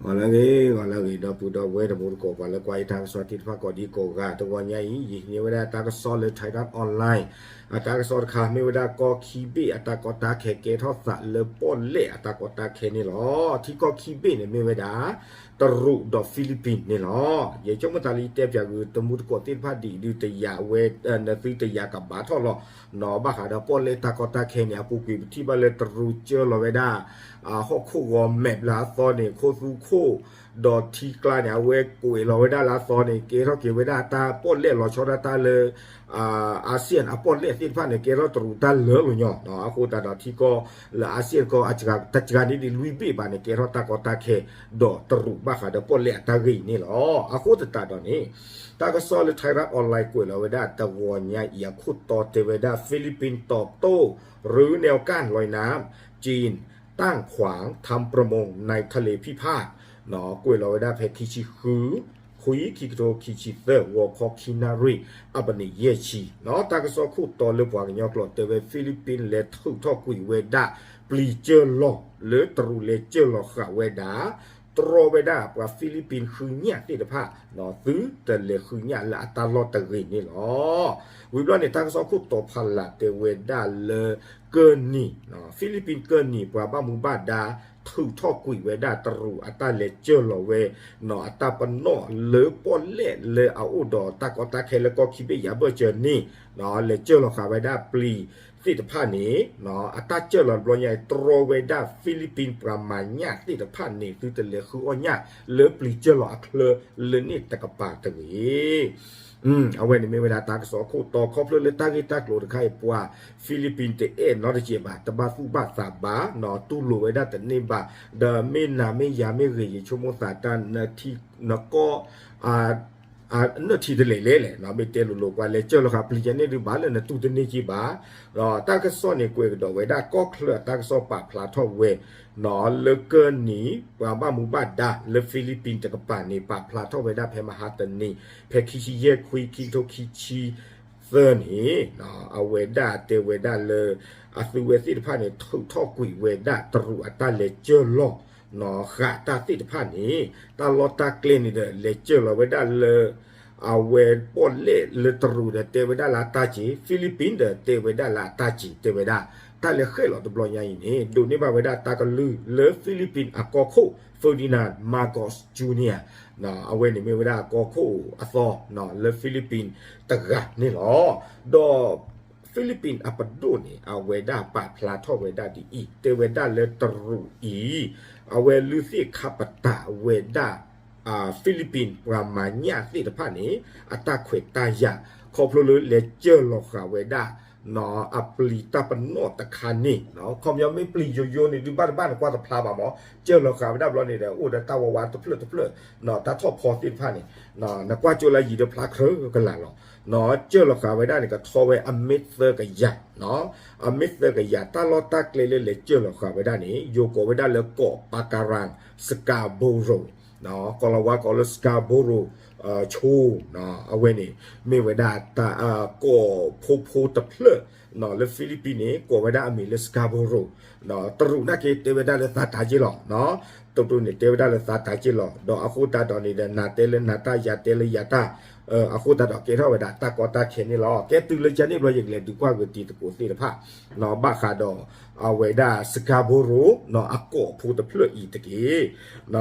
ဂီၤလၢအဂ့ၤ ဂီၤလၢအဂ့ၤ ဒီပုၢ်ဒီဝဲၢ်တံၤသကိး ပှၤလၢကွၢ်ယတၢ်ကစီၣ်သ့ၣ်တဖၣ်ကိးဒံကိးဂၤ တဂီၤညါအံၤ ယဟံးန့ၢ်ဝဲဒၣ်တၢ်ကစီၣ်လၢ Thairath Online အတၢ်ကစီၣ်တခါ မ့ၢ်ဝဲဒၣ်ကီၢ်ခံဘ့ၣ်အတၢ်ကီတၢ်ခဲကဲထီၣ်သးလၢပီၣ်လဲၣ်အတၢ်ကီတၢ်ခဲန့ၣ်လီၤ. ထံကီၢ်ခံဘ့ၣ်န့ၣ်မ့ၢ်ဝဲဒၣ် တရူးဒီး Philippines န့ၣ်လီၤ. ယဆိကမိၣ်သးလၢယတဲပၠးဂုာ် တမူသကိးသ့ၣ်တဖၣ်ဒ်အံၤဒုးတယာ်ဝဲ နသုတယာ်ကဘၣ်ထီၣ်လီၤ နီၢ် ဘၣ်ဃးဒီးပီၣ်လဲၣ်တၢ်ကီတၢ်ခဲန့ၣ် အပူၤကွံာ်ပထံၣ်ဘၣ်လၢတရူးကၢလီၤဝဲဒၣ် အဟီၣ်ခိၣ်ဂီၤမဲာ်ဘျါအသီန့ၣ် ခိၣ်သူခိၣ် ဒီးထံကျါန့ၣ် အဝဲကွံာ်လီၤဝဲဒၣ်လၢအသီန့ၣ် ကဲထီၣ်က့ၤဝဲဒၣ်တၢ်ပီၣ်လဲၣ်လီၤဆီဒၣ်တၢ်လၢ ASEAN အပီၣ်လဲၣ်သ့ၣ်တဖၣ်န့ၣ် ကဲထီၣ်တရူးတၢ်လၢလီၤညီ နီၢ် အဃိသတးဒီးထံကီၢ်လၢ ASEAN ကီၢ် တစှၤန့ၢ်ဒံးလွံၢ်ဘ့ၣ်ဘၣ်န့ၣ် ကဲထီၣ်တၢ်ကီတၢ်ခဲ ဒီးတရူးဘၣ်ဃးဒီးပီၣ်လဲၣ်အတၢ်ဂ့ၢ်အံၤန့ၣ်လီၤ. အဃိသတးဒီးန့ၣ် တၢ်ကစီၣ်လၢ Thairath Online ကွဲးလီၤဝဲဒၣ်တဂီၤညါအံၤအခိၣ်တီတဲဝဲဒၣ် Philippines ตอบโต้ รื้อแนวกั้นลอยน้ำ จีนตั้งขวางทำประมงในทะเลพิพาท ကွဲးလီၤဝဲဒၣ်ဖဲခံဆံဃု ခွံ ခံကထိခံဆံသၢ ဂီၤခီခံနၣ်ရံၣ် အပန့ၣ်ယဲၢ်ဆံ နီၢ် တၢ်ကစီၣ်ခိၣ်တီလၢပှၤကညီကျိာ်တဲဝဲ Philippines လဲၤထုးထီၣ်ကွံာ်ဝဲဒၣ် ပျံၤကၢၢ်လီၤ လၢတရူးလဲၤကၢၢ်လီၤဃာ်ဝဲဒၣ် တြီဝဲဒၣ်ပှၤ Philippines ဃုညၣ်သ့ၣ်တဖၣ် သုတလဲၤဃုညၣ်လၢအတၢ်လီၢ်တဂ့ၤန့ၣ်လီၤ. ဝံၤဘျီန့ၣ် တၢ်ကစီၣ်ခိၣ်တီဖးလၢ်တဲဝဲဒၣ်လၢ ကၢၢ်နံၤ Philippines ကၢၢ်နံၤ ပှၤဘၣ်မူဘၣ်ဒါ ထုးထီၣ်ကွံာ်ဝဲဒၣ်တရူးအတၢ်လဲၤကၢၢ်လီၤဝဲ နီၢ် အတၢ်ပနီၣ်လၢပီၣ်လဲၣ်လၢအအိၣ်ဒီးတၢ်ကီတၢ်ခဲလၢကီၢ်ခံဘ့ၣ်ယၤဘၢၣ်စၢၤန့ၣ် နီၢ် လဲၤကၢၢ်လီၤဃာ်ဝဲဒၣ်ပျံၤသ့ၣ်တဖၣ်န့ၣ် နီၢ် အတၢ်ကၢၢ်လီၤတဘျီညါအံၤ တြီဝဲဒၣ် Philippines ပှၤမၤညၣ်သ့ၣ်တဖၣ်န့ၣ် သုတလဲၤဃုအီၣ်ညၣ်လၢပျံၤကၢၢ်လီၤအချၢလၢန့ၣ်တကပၤတဂ့ၤ အဝဲန့ၣ်မ့ၢ်ဝဲဒၣ်တၢ်ကစီၣ်အခိၣ်တီ ခီဖျိလၢတၢ်ဂ့ၢ်တၢ်ကျိၤတခါအံၤ ပှၤ Philippines တအဲၣ်နီတစဲးဘၣ် တဘၣ်သူၣ်ဘၣ်သးဘၣ် နီၢ် တူၢ်လိာ်ဝဲဒၣ်တန့ၢ်ဘၣ် ဒီးမ့ၢ်နၤမ့ၢ်ယၤမ့ၢ်ဂ့ၤ ယဆိကမိၣ်သးတၢ်နထံနကီၢ် နထံၣ်တလဲၤလဲၣ်လဲၣ် မ့ၢ်တဲလိၤလိၤ ပှၤလဲၤကၢၢ်လီၤဃာ်ပျံၤကၢၢ်န့ၣ်ဒုးဘၣ်လၢနတူၢ်တန့ၢ်က့ဘၣ် ဒီးတၢ်ကစီၣ်န့ၣ်ကွဲးကဒီးဝဲဒၣ် ကီၢ်ချၢအတၢ်ကစီၣ်ပာ်ဖျါထီၣ်ဝဲ နီၢ် လၢကၢၢ်နံၤ ပှၤဘၣ်မူဘၣ်ဒါလၢ Philippines တကပၤန့ၣ် ပာ်ဖျါထီၣ်ဝဲဒၣ်ဖဲမဟါတနံၤ ဖဲခံဆံယဲၢ်ခွံ ခံကထိခံဆံသၢန့ၣ် နီၢ် အဝဲဒၣ်တဲဝဲဒၣ်လၢ အသုဝဲသ့ၣ်တဖၣ်န့ၣ် ထုးထီၣ်ကွံာ်ဝဲဒၣ်တရူးအတၢ်လဲၤကၢၢ်လီၤ နီၢ် ဃာ်တၢ်သ့ၣ်တဖၣ်န့ၣ် တၢ်လီၢ်တၢ်ကျဲန့ၣ်ဒီး လဲၤကၢၢ်လီၤဝဲဒၣ်လၢ အဝဲပီၣ်လဲၣ်လၢတရူးဒီးတဲဝဲဒၣ်လၢအတၢ်စ့ၤ Philippines ဒီးတဲဝဲဒၣ်လၢအတၢ်စ့ၤ တဲဝဲဒၣ် တၢ်လဲၤဃဲၣ်လီၤတဘျီညါအံၤန့ၣ် ဒိးန့ၢ်ဘၣ်ဝဲဒၣ်တၢ်ကလုၢ်လၢ Philippines အကီၢ်ခိၣ် Ferdinand Marcos Junior နီၢ် အဝဲန့ၣ်မ့ၢ်ဝဲဒၣ်အကီၢ်ခိၣ်အသီ နီၢ် လၢ Philippines တဂၤန့ၣ်လီၤ. ဒီး Philippines အပဒိၣ်န့ၣ် အဝဲဒၣ်ပာ်ဖျါထီၣ်ဝဲဒၣ်ဒ်အံၤ တဲဝဲဒၣ်လၢတရူးအံၤ အဝဲလုၢ်သ့ၣ်ခါပတာ်ဝဲဒၣ် Philippines ပှၤမၤညၣ်သ့ၣ်တဖၣ်န့ၣ် အတၢ်ခွဲးတၢ်ယာ် ခီဖျိလၢလဲၤကၢၢ်လီၤဃာ်ဝဲဒၣ် နီၢ် အပျံၤတၢ်ပနီၣ်တခါန့ၣ် နီၢ် ခီပညီမ့ၢ်ပျံၤယိယိန့ၣ် ဒုးဘၣ်တဘၣ်နကွၢ်တဖျါဘၣ်မး ကၢၢ်လီၤဃာ်ဝဲဒၣ်ဘျီန့ၣ်ဒီး အိၣ်ဒီးတၢ်ဝးဝးတဖျၢၣ်တဖျၢၣ် နီၢ် တၢ်ထီၣ်ဖီသ့ၣ်တဖၣ်န့ၣ် နကွၢ်ကၠိလၢယံၤဒီးဖျါခြၢကလာ်လီၤ နီၢ် ကၢၢ်လီၤဃာ်ဝဲဒၣ်န့ၣ် ကထီဝဲအမ့ၢ်သၢကယၤ နီၢ် အမ့ၢ်သၢကယၤ တၢ်လီၢ်တၢ်ကျဲလၢလဲၤကၢၢ်လီၤဃာ်ဝဲဒၣ်န့ၣ် ယိၤကိးဝဲဒၣ်လၢကီး Pangkarang Scarborough နီၢ် ကီၢ်လၤဝါကိးလၢ Scarborough ဆိ နီၢ် အဝဲန့ၣ် မ့ၢ်ဝဲဒၣ်တၢ် ကီးဖိဖိတဖျၢၣ် နီၢ် လၢ Philippines န့ၣ် ကိးဝဲဒၣ်အမံၤလၢ Scarborough နီၢ် တရူးနာ်က့တဲဝဲဒၣ်လၢသးတၤက့ၢ်လီၤ နီၢ် တရူးန့ၣ်တဲဝဲဒၣ်လၢသးတၤက့ၢ်လီၤ ဒီးအဃိသတးဒီးန့ၣ်ဒီး နၤတဲလၢနၤတၢ် ယၤတဲလၢယၤတၢ် အဃိသတးဒီးကဲထီၣ်ဝဲဒၣ်တၢ်ကီတၢ်ခဲန့ၣ်လီၤ. ကဲတုၤလၢကန့ၣ်ဘျီ ယကလဲၤဒုးကွၢ်ဂ့ၤတံၤသကိးသ့ၣ်တဖၣ် နီၢ် ဘၣ်ဃးဒီး အဝဲဒၣ် Scarborough နီၢ် အကီးဖိတဖျၢၣ်အံၤတက့ၢ်. နီၢ် ကီးတဖျၢၣ်အံၤ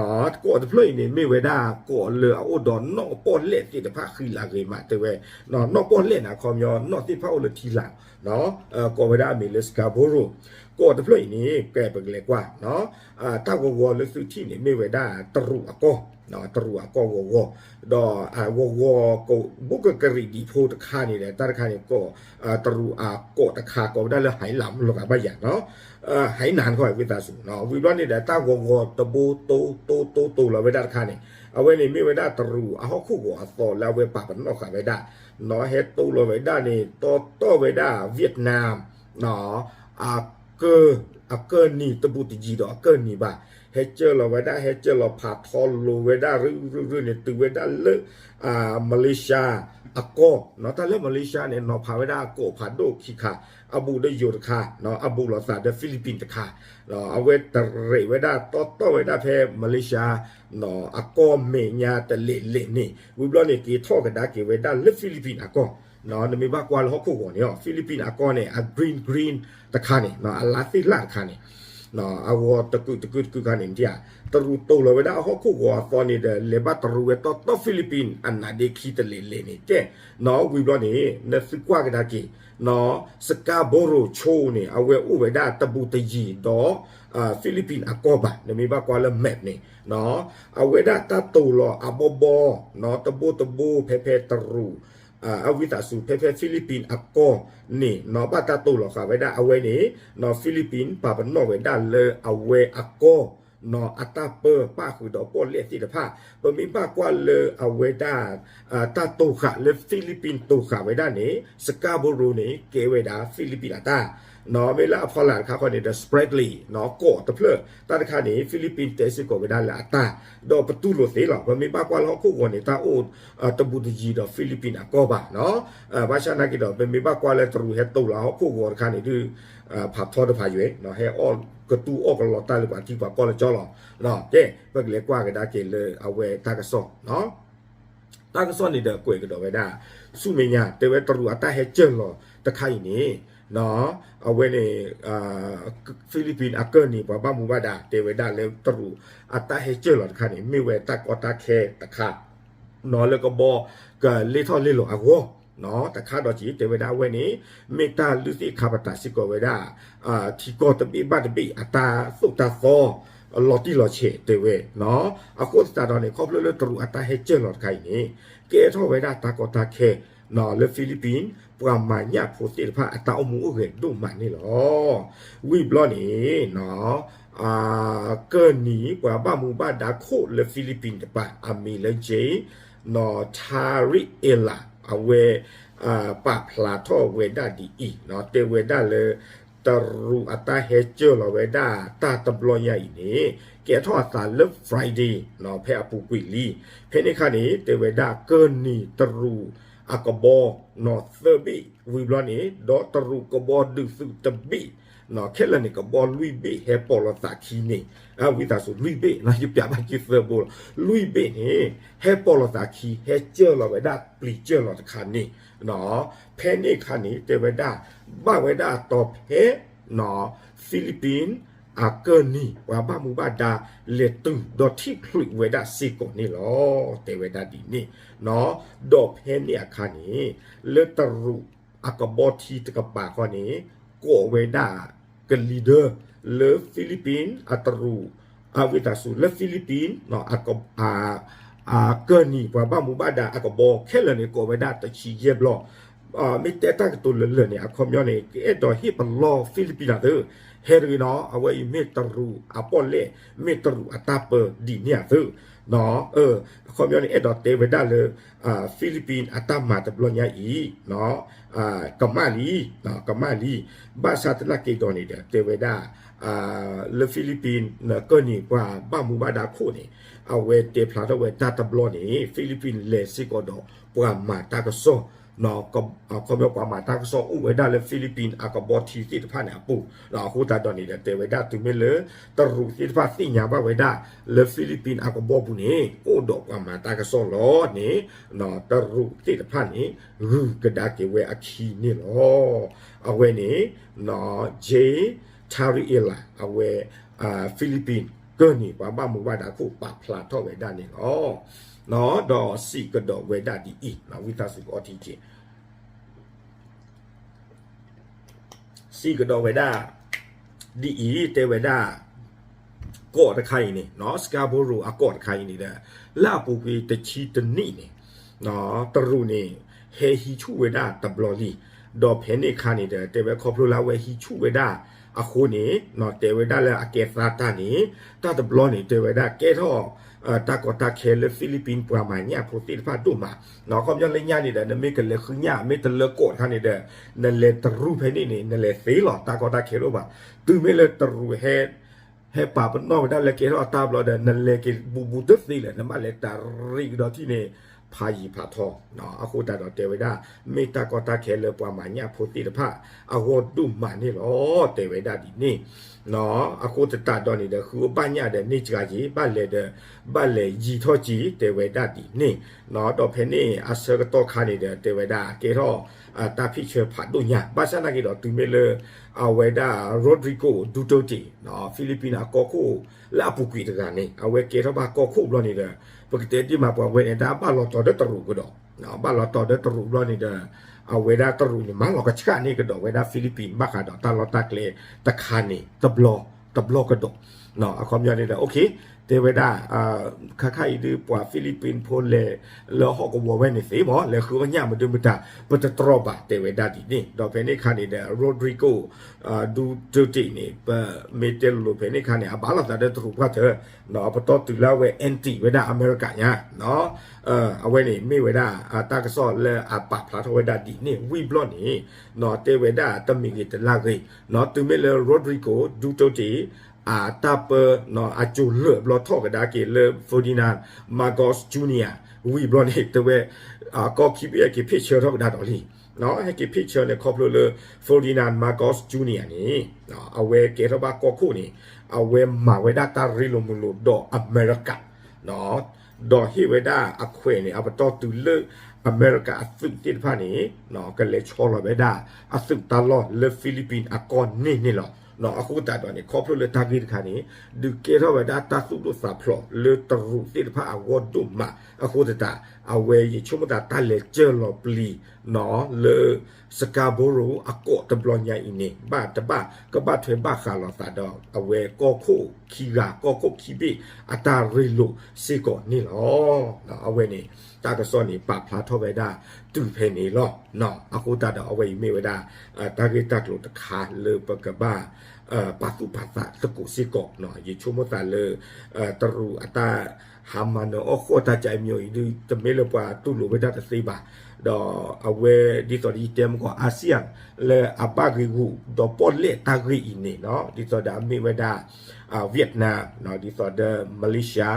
န့ၣ် မ့ၢ်ဝဲဒၣ်ကီးလၢအအိၣ်ဒီးနီၣ်ပီၣ်လဲၣ်သ့ၣ်တဖၣ်ဃံလၤဂ့ၤမး တဲဝဲ နီၢ် နီၣ်ပီၣ်လဲၣ်န့ၣ် အခီပညီ နီၣ်သ့ၣ်တဖၣ်အိၣ်လၢထံလာ် နီၢ် ကိးဝဲဒၣ်အမံၤလၢ Scarborough ကီးတဖျၢၣ်အံၤန့ၣ် ကဲပကလဲၤကွၢ် နီၢ် တၢ်ဂီၤဂီၤလၢသုထံၣ်န့ၣ် မ့ၢ်ဝဲဒၣ်တရူးအကီၢ် တရူးအကီၢ်ဂီၤဂီၤ ဒီးအဂီၤဂီၤ ဘူးကကရံးဒံးဖိတခါန့ၣ်ဒီး တၢ်တခါန့ၣ် ကီး တရူးအကီးတခါ ကိးဝဲဒၣ်လၢ ဟဲလၢ လီၤဂာ်ဘၣ်ယၤ နီၢ် ဟဲနၤ နခီ ဝံသးစူၤ နီၢ် ဝံၤဘျီန့ၣ်ဒီး တၢ်ဂီၤဂီၤတဘိတိတိတိတိလီၤဝဲဒၣ်တခါန့ၣ် အဝဲန့ၣ်မ့ၢ်ဝဲဒၣ်တရူးအဟီၣ်ခိၣ်ဂီၤအသီလၢအဝဲပာ်ပနီၣ်ဃာ်ဝဲဒၣ် နီၢ် ဟဲတိလီၤဝဲဒၣ်န့ၣ် တီတီဝဲဒၣ် Vietnam နီၢ် အကၢၢ် အကၢၢ်နံၤတဘူးတယံၤဒီးအကၢၢ်နံၤဘၣ် ဟဲကၢၢ်လီၤဝဲဒၣ် ဟဲကၢၢ်လီၤဖးထီလိၤဝဲဒၣ် ရုၢ်ရုၢ်ရုၢ်န့ၣ် တုၤဝဲဒၣ်လၢ Malaysia အကီၢ်, တၢ်လၢ Malaysia န့ၣ် နီၤဖးဝဲဒၣ်အကိာ်ဖးဒိၣ်ခံခါ, အဘူးဒီးယိၤတခါ, အဘူးလိာ်သးဒီး Philippines တခါ, အဝဲတရံးဝဲဒၣ်တီတီဝဲဒၣ်ဖဲ Malaysia အကီၢ်မဲာ်ညါတလဲၤလဲၤန့ၣ် ဝံၤဘျီန့ၣ် က့ၤထီၣ်ကဒါက့ၤဝဲဒၣ်လၢ Philippines အကီၢ်, နမ့ၢ်ဘၣ်ကွၢ်လၢဟီၣ်ခိၣ်ဂီၤန့ၣ် Philippines အကီၢ်န့ၣ် အ green green တခါန့ၣ် အလါသ့ၣ်လၣ်တခါန့ၣ် အဂီၤတကုာ်တကုာ်တကုာ်ခါန့ၣ် မ့ၢ်ဧါ, တရူးတိာ်လီၤဝဲဒၣ်အဟီၣ်ခိၣ်ဂီၤအသီန့ၣ်ဒီး လဲၤဘၣ်တရူးဝဲတီတီ Philippines အနါဒ့ခံတလဲၤလဲၤန့ၣ် တဲနီၤ ဝံၤဘျီန့ၣ် နသုကွၢ်ကဒါက့ၤ Scarborough ဆိန့ၣ် အဝဲအိၣ်ဝဲဒၣ်တဘူးတယံၤဒီး Philippines အကီၢ်ဘၣ်, နမ့ၢ်ဘၣ်ကွၢ်လၢ map န့ၣ် အဝဲဒၣ်တၢ်တိာ်လီၤအဘီဘီ တဘိတဘိ ဖဲဖဲတရူး အဝံသးစူၤ ဖဲဖဲ Philippines အကီၢ်န့ၣ် ဘၣ်တၢ်တိာ်လီၤဃာ်ဝဲဒၣ်အဝဲန့ၣ် Philippines ပာ်ပနီၣ်ဝဲဒၣ်လၢအဝဲအကီၢ် အတၢ်ပၢပၣ်ဃုာ်ဒီးပီၣ်လဲၣ်သ့ၣ်တဖၣ်, ပမ့ၢ်ဘၣ်ကွၢ်လၢအဝဲဒၣ် တၢ်တိာ်ဃာ်လၢ Philippines တိာ်ဃာ်ဝဲဒၣ်န့ၣ် Scarborough န့ၣ် ကဲဝဲဒၣ် Philippines အတၢ် မ့ၢ်လၢအဖီလာ်တခါဃီန့ၣ်ဒီး Spratly ကိးတဖျၢၣ် တၢ်တခါန့ၣ် Philippines တဲစ့ၢ်ကီးဝဲဒၣ်လၢအတၢ်, ဒီးပတူၢ်လိာ်သ့လီၤ. ပမ့ၢ်ဘၣ်ကွၢ်လၢဟီၣ်ခိၣ်ဂီၤန့ၣ် တၢ်အိၣ်တဘူးတယံၤဒီး Philippines အကီၢ်ဘၣ်, ဘၣ်ဆၣ်နာ်က့ဒီး ပမ့ၢ်ဘၣ်ကွၢ်လၢတရူးဟဲတိာ်လီၤဟီၣ်ခိၣ်ဂီၤတခါန့ၣ်ဒုး ဖးထီတဖးယွဲၢ် ဟဲအီၣ်ကတူၢ်အီၣ်ကလီတၢ်လၢပှၤထံပှၤကီၢ်လၢကၠီလီၤ. ကဲ ပကလဲၤကွၢ်ကဒါက့ၤလၢအဝဲတၢ်ကစီၣ် တၢ်ကစီၣ်န့ၣ်ဒီးကွဲးကဒီးဝဲဒၣ် ဆူမဲာ်ညါ တဲဝဲတရူးအတၢ်ဟဲကၢၢ်လီၤတခါအံၤန့ၣ် အဝဲန့ၣ် Philippines အကၢၢ်နံၤပှၤဘၣ်မူဘၣ်ဒါ တဲဝဲဒၣ်လၢတရူးအတၢ်ဟဲကၢၢ်လီၤတခါန့ၣ် မ့ၢ်ဝဲတၢ်ကီတၢ်ခဲတခါ လၢကဘီကလ့ထီၣ်လ့လီၤအဂီၢ် တခါဒီးက့ၤ တဲဝဲဒၣ်အဝဲန့ၣ် မ့ၢ်တၢ်လုၢ်သ့ၣ်ခါပတာ်စ့ၢ်ကီးဝဲဒၣ် ထံကီၢ်တဘ့ၣ်ဘၣ်တဘ့ၣ်အတၢ်သိၣ်တၢ်သီ လီၤတံၢ်လီၤဆဲးတဲဝဲ အဃိသတးဒီးန့ၣ် ခီဖျိလၢတရူးအတၢ်ဟဲကၢၢ်လီၤတခါအံၤန့ၣ် ကဲထီၣ်ဝဲဒၣ်တၢ်ကီတၢ်ခဲ လၢ Philippines ပှၤမၤညၣ်ဖိသ့ၣ်တဖၣ်အတၢ်အိၣ်မူအိၣ်ဂဲၤဒိၣ်မးန့ၣ်လီၤ. ဝံၤဘျီန့ၣ် ကၢၢ်နံၤပှၤဘၣ်မူဘၣ်ဒါခိၣ်လၢ Philippines တပၤ အမံၤလၢ Jay Tariela အဝဲ ပာ်ဖျါထီၣ်ဝဲဒၣ်ဒ်အံၤ တဲဝဲဒၣ်လၢ တရူးအတၢ်ဟဲကၢၢ်လီၤဝဲဒၣ်တၢ်တဘျီညါအံၤန့ၣ် ကဲထီၣ်အသးလၢ Friday ဖဲအပူၤကွံာ်လံ. ဖဲန့ၣ်အခါန့ၣ် တဲဝဲဒၣ်ကၢၢ်နံၤတရူးအကဘီ သၢဘ့ၣ် ဝံၤဘျီန့ၣ် ဒီးတရူးကဘီဒုးသုးတဘ့ၣ် ခဲလၢာ်န့ၣ် ကဘီလွံၢ်ဘ့ၣ်ဟဲပိာ်လိာ်သးခံန့ၣ် ဝံသးစူၤလွံၢ်ဘ့ၣ် ယပျးဘၣ်က့ၤသၢဘိလီၤ လွံၢ်ဘ့ၣ်န့ၣ် ဟဲပိာ်လိာ်သးခံ ဟဲကၢၢ်လီၤဝဲဒၣ်ပျံၤကၢၢ်လီၤတခါန့ၣ် ဖဲန့ၣ်အခါန့ၣ် တဲဝဲဒၣ် ဘၣ်ဝဲဒၣ်အတီၤဖဲ Philippines အကၢၢ်နံၤ ပှၤဘၣ်မူဘၣ်ဒါ လဲၤတုၤဒီးထံၣ်ချုးဝဲဒၣ်စ့ၢ်ကီးန့ၣ်လီၤ. တဲဝဲဒၣ်ဒ်န့ၣ် ဒီးဖဲန့ၣ်အခါန့ၣ် လၢတရူးအကဘီထံတကပၤဃီန့ၣ် ကိးဝဲဒၣ်ကလံၤဒၢ လၢ Philippines အတရူး အဝံသးစူၤ လၢ Philippines အကၢၢ်နံၤပှၤဘၣ်မူဘၣ်ဒါအကဘီ ခဲလၢာ်န့ၣ် ကိးဝဲဒၣ်တဆံယဲၢ်ဘျီ မ့ၢ်တဲတၢ်ကတိၤလၢလၢာ်န့ၣ် အခီပညီန့ၣ် ကအဲၣ်ဒိးဟ့ၣ်ပလီၢ် Philippines သ့ ဟဲတဂ့ၤနီၤ အဝဲအံၤမ့ၢ်တရူးအပီၣ်လဲၣ် မ့ၢ်တရူးအတၢ်ပၢဒ်န့ၣ်အသ့ အခီပညီန့ၣ် အဲၣ်ဒိးတဲဝဲဒၣ်လၢ Philippines အတၢ်မၤတဘျီညါအံၤ ကမၣ်လံ ကမၣ်လံ ဘၣ်ဆၣ်သနာ်က့ဒီးန့ၣ်ဒီး တဲဝဲဒၣ် လၢ Philippines ကၢၢ်နံၤပှၤဘၣ်မူဘၣ်ဒါခိၣ်န့ၣ် အဝဲတဲဖျါထီၣ်ဝဲတၢ်တဘျီန့ၣ် Philippines လဲၤစ့ၢ်ကီးဒီးပှၤမၤတၢ်ကစီၣ် ခီပညီပှၤမၤတၢ်ကစီၣ်အိၣ်ဝဲဒၣ်လၢ Philippines အကဘီထံသ့ၣ်တဖၣ်န့ၣ်အပူၤ အဃိသတးဒီးန့ၣ်ဒီး တဲဝဲဒၣ်တုၤမ့ၢ်လၢ တရူးသ့ၣ်တဖၣ်သ့ၣ်ညါဘၣ်ဝဲဒၣ် လၢ Philippines အကဘီပူၤန့ၣ် အိၣ်ဒီးပှၤမၤတၢ်ကစီၣ်လီၤန့ၣ် တရူးသ့ၣ်တဖၣ်န့ၣ် ဂုၤကဒါက့ၤဝဲအခံန့ၣ်လီၤ. အဝဲန့ၣ် Jay Tariela အဝဲ Philippines ကၢၢ်နံၤပှၤဘၣ်မူဘၣ်ဒါခိၣ်ပာ်ဖျါထီၣ်ဝဲဒၣ်န့ၣ်လီၤ. ဒီးစံးကဒီးဝဲဒၣ်ဒ်အံၤ ဝံသးစူၤကအီထံက့ၤ စံးကဒီးဝဲဒၣ် ဒ်အံၤ တဲဝဲဒၣ် ကီးတခါအံၤန့ၣ် Scarborough အကီးတခါအံၤန့ၣ်ဒီး လၢအပူၤကွံာ်တဆံတနံၣ်န့ၣ် တရူးန့ၣ် ဟဲဟံးဆူၣ်ဝဲဒၣ်တဘျီလံ. ဒီးဖဲန့ၣ်အခါန့ၣ်ဒီး တဲဝဲခီဖျိလၢအဝဲဟံးဆူၣ်ဝဲဒၣ်အဃိန့ၣ် တဲဝဲဒၣ်လၢအကဲသးတၢ်န့ၣ် တၢ်တဘျီန့ၣ် တဲဝဲဒၣ်ကဲထီၣ် တၢ်ကီတၢ်ခဲလၢ Philippines ပှၤမၤညၣ်ဖိသ့ၣ်တဖၣ်ဒိၣ်မး ခီပညီလၢညါန့ၣ်ဒီး နမ့ၢ်ကလဲၤဃုညၣ် မ့ၢ်တလၢကီးတခါန့ၣ်ဒီး နလဲၤတရူးဖဲန့ၣ်န့ၣ် နလဲၤသ့လီၤ တၢ်ကီတၢ်ခဲတအိၣ်ဘၣ်. တုၤမ့ၢ်လၢတရူးဟဲ ဟဲပာ်ပနီၣ်ဝဲဒၣ်လၢကဲထီၣ်အတၢ်ဘျီဒီး နလဲၤက့ၤဘူးဘူးတသ့လၢၤ နဘၣ်လဲၤတၢ်ရံးကဒီးထံၣ်န့ၣ် ဖးယံၤဖးထီ, အဃိသတးဒီးတဲဝဲဒၣ် မ့ၢ်တၢ်ကီတၢ်ခဲလၢပှၤမၤညၣ်ဖိသ့ၣ်တဖၣ် အဂီၢ်ဒိၣ်မးန့ၣ်လီၤ တဲဝဲဒၣ်ဒ်န့ၣ်. အဃိသတးဒီးန့ၣ်ဒီး ဃုအဘၣ်ညၣ်ဒီးန့ၢ်စှၤက့ၤ ဘၣ်လဲၤဒီး ဘၣ်လဲၤယံၤထီၣ်က့ၤ တဲဝဲဒၣ်ဒ်န့ၣ်. ဒီးဖဲန့ၣ်အဆၢကတီၢ်ခါန့ၣ်ဒီး တဲဝဲဒၣ်ကဲထီၣ် တၢ်ဖံးဆၢဖးဒိၣ်ညါ ဘၣ်ဆၣ်နာ်က့ဒီး တုၤမ့ၢ်လၢ အဝဲဒၣ် Rodrigo Duterte ဖံလံးပံးအကီၢ်ခိၣ်လၢအပူၤကွံာ်တဂၤန့ၣ် အဝဲကဲထီၣ်ဘၣ်ကီၢ်ခိၣ်ဘျီန့ၣ်ဒီး ပကတဲဒ်မးပှၤဝဲန့ၣ် တၢ်ဘၣ်လီၤတီၤဒီးတရူးကဒီး, ဘၣ်လီၤတီၤဒီးတရူးဘျီန့ၣ်ဒီး အဝဲဒၣ်တရူးန့ၣ် မၤလီၤကဆှၣ်န့ၢ်ကဒီးဝဲဒၣ်ဖံလံးပံး ဘၣ်ဃးဒီးတၢ်လီၢ်တၢ်ကျဲတခါန့ၣ် တဘျီ တဘျီကဒီး. အခီပညီန့ၣ်ဒီး okay တဲဝဲဒၣ် ခါခါအံၤဒုး ပှၤဖံလံးပံးဖိလဲၤလၢဟီၣ်ကဝီၤဝဲန့ၣ်သ့မး လဲၤဃုအီၣ်ညၣ်မနုၤမတၤ ပတတြီဘၣ် တဲဝဲဒၣ်ဒ်န့ၣ်. ဒီးဖဲန့ၣ်ခါန့ၣ်ဒီး Rodrigo Duterte န့ၣ် ပမ့ၢ်တဲလိၤလိၤဖဲန့ၣ်ခါန့ၣ် အဘၣ်လိာ်သးဒီးတရူးပှၢ်တၢၢ် ပတီၢ်တုၤလၢအဝဲ anti ဝဲဒၣ်အမဲရကၤညါ အဝဲန့ၣ်မ့ၢ်ဝဲဒၣ် တၢ်ကစီၣ်လၢအပာ်ဖျါထီၣ်ဝဲဒၣ်ဒ်န့ၣ် ဝံၤဘျီန့ၣ် တဲဝဲဒၣ်တမံၤဂ့ၤတလါဂ့ၤ တုၤမ့ၢ်လၢ Rodrigo Duterte အတၢ်ပၢ အကၠိၤလၢာ်ဘျီထီၣ်ကဒါက့ၤလၢ Ferdinand Marcos Junior ဝံၤဘျီန့ၣ် တဲဝဲ ကီၢ်ခံဘ့ၣ်ဟဲက့ၤဖ့ၣ်ဆၢထီၣ်ကဒါဒီးလံ ဟဲက့ၤဖ့ၣ်ဆၢန့ၣ် ခီဖျိလၢ Ferdinand Marcos Junior န့ၣ် အဝဲကဲထီၣ်ဘၣ်ကီၢ်ခိၣ်န့ၣ် အဝဲမၤဝဲဒၣ်တၢ်ရ့လိာ်မုာ်လိာ်ဒီးအမဲရကၤ ဒီးဟ့ၣ်ဝဲဒၣ်အခွဲးန့ၣ် အပတီၢ်တုၤလၢအမဲရကၤအသုးသ့ၣ်တဖၣ်န့ၣ် ကလဲၤဆီလီၤဝဲဒၣ်အသုးတၢ်လီၢ်လၢဖံလံးပံးအကီၢ်န့ၣ်န့ၣ်လီၤ. အဃိသတးဒီးန့ၣ် ခီဖျိလၢတၢ်ဂ့ၢ်တခါန့ၣ် ဒုးကဲထီၣ်ဝဲဒၣ်တၢ်သူၣ်ဒိၣ်သးဖျိးလၢတရူးသ့ၣ်တဖၣ်အဂီၢ်ဒိၣ်မး အဃိသတး အဝဲယဆိကမိၣ်သးတၢ်လဲၤစၢၢ်လီၤပျံၤ လၢ Scarborough အကီးတဘျီညါအံၤန့ၣ် ဘၣ်တဘၣ်ကဘၣ်ထွဲဘၣ်ဃးလိာ်သးဒီး အဝဲကီၢ်ခိၣ်ခံဂၤ ကီၢ်ခိၣ်ခံဘ့ၣ်အတၢ်ရ့လိာ်စ့ၢ်ကီးန့ၣ်လီၤ. အဝဲန့ၣ် တၢ်ကစီၣ်န့ၣ် ပာ်ဖျါထီၣ်ဝဲဒၣ်တုၤဖဲန့ၣ်လီၤ. အဃိသတးဒီးအဝဲအံၤမ့ၢ်ဝဲဒၣ် တၢ်ဂ့ၢ်တၢ်ကျိၤတခါလၢပကဘၣ် ပာ်သူၣ်ပာ်သးသကိးစ့ၢ်ကီး ယဆိကမိၣ်သးလၢ တရူးအတၢ် ဟးမၤနၢၤအီၣ်ဃီၣ်တၢ်ကအမျိုးအံၤဒုး တမ့ၢ်လၢပှၤတူၢ်လိာ်ဝဲဒၣ်တသ့ဘၣ်. ဒီးအဝဲဒ်သိးဒီးယတဲမ့ၢ်ကီး ASEAN လၢအဘၣ်ဂ့ၤဂူာ်ဒီးပီၣ်လဲၣ်တၢ်ဂ့ၢ်အံၤန့ၣ် ဒ်သိးဒီးအမ့ၢ်ဝဲဒၣ် Vietnam ဒ်သိးဒီး Malaysia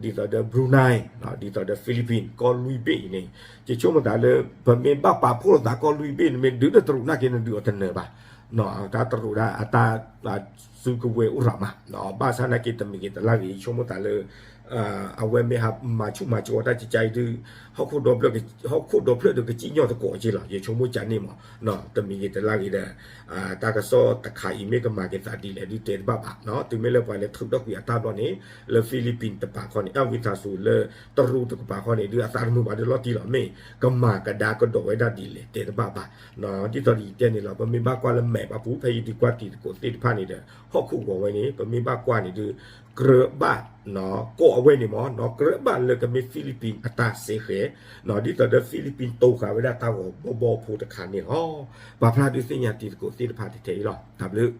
ဒ်သိးဒီး Brunei ဒ်သိးဒီး Philippines ကီၢ်လွံၢ်ဘ့ၣ်အံၤန့ၣ် ယဆိကမိၣ်သးလၢ ပမ့ၢ်ဘၣ်ပာ်ဖှိၣ်လိာ်သးကီၢ်လွံၢ်ဘ့ၣ်န့ၣ် မ့ၢ်ဒုးဒီးတရူးနာ်က့နဒုးအီၤတနၢၤဘၣ်. တၢ်တရူးဒၣ်အတၢ် စုကဝဲၤအိၣ်ရၤမး ဘၣ်ဆၣ်နာ်က့တမံၤဂ့ၤတလါဂ့ၤ ယဆိကမိၣ်သးလၢ အဝဲမ့ၢ်ဟးမၤဆူၣ်မၤကၠီတၢ်ကကါအံၤဒုး ဟီၣ်ခိၣ်ဒီဖျၢၣ်ဒီးကစံၣ်ညီၣ်သကိးက့လီၤ ယဆိကမိၣ်ကန့ၣ်မး တမံၤဂ့ၤတလါဂ့ၤဒီး တၢ်ကစီၣ်တခါအံၤမ့ၢ်ကမၤက့ၤသးဒ်လဲၣ်ဒုးတဲတဘၣ်ဘၣ် တုၤမ့ၢ်လၢပှၤလဲၤထုးထီၣ်ကွံာ်အတၢ်ဘျီန့ၣ် လၢ Philippines တပၤခီန့ၣ် အဝံသးစူၤလၢတရူးတကပၤခီန့ၣ် ဒုးအသးတမုာ်ဘၣ်ဒုးလီၤတံၢ်လီၤ မ့ၢ်ကမၤကဒါကဒီးဝဲဒၣ်ဒ်လဲၣ်တဲတဘၣ်ဘၣ် ဒ်သိးဒီးယတဲန့ၣ်လီၤ ပမ့ၢ်ဘၣ်ကွၢ်လၢ map အပူၤ ဖဲယဒုးကွၢ်တံၤသကိးသ့ၣ်တဖၣ်န့ၣ်ဒီး ဟီၣ်ခိၣ်ဂီၤဝဲန့ၣ် ပမ့ၢ်ဘၣ်ကွၢ်န့ၣ်ဒုး ကြၢးဘၣ် ကီၢ်အဝဲန့ၣ်မ့ၢ် ကြၢးဘၣ်လၢကမ့ၢ် Philippines အတၢ်စဲဃဲၤ ဒ်သိးဒီး Philippines တိာ်ဃာ်ဝဲဒၣ်တၢ်ဂီၤဘီဘီဖိတခါန့ၣ်လီၤ. ပာ်ဖျါဒုးသ့ၣ်ညါတံၤသကိးသ့ၣ်တဖၣ်ထဲအံၤလီၤ တၢ်ဘျုး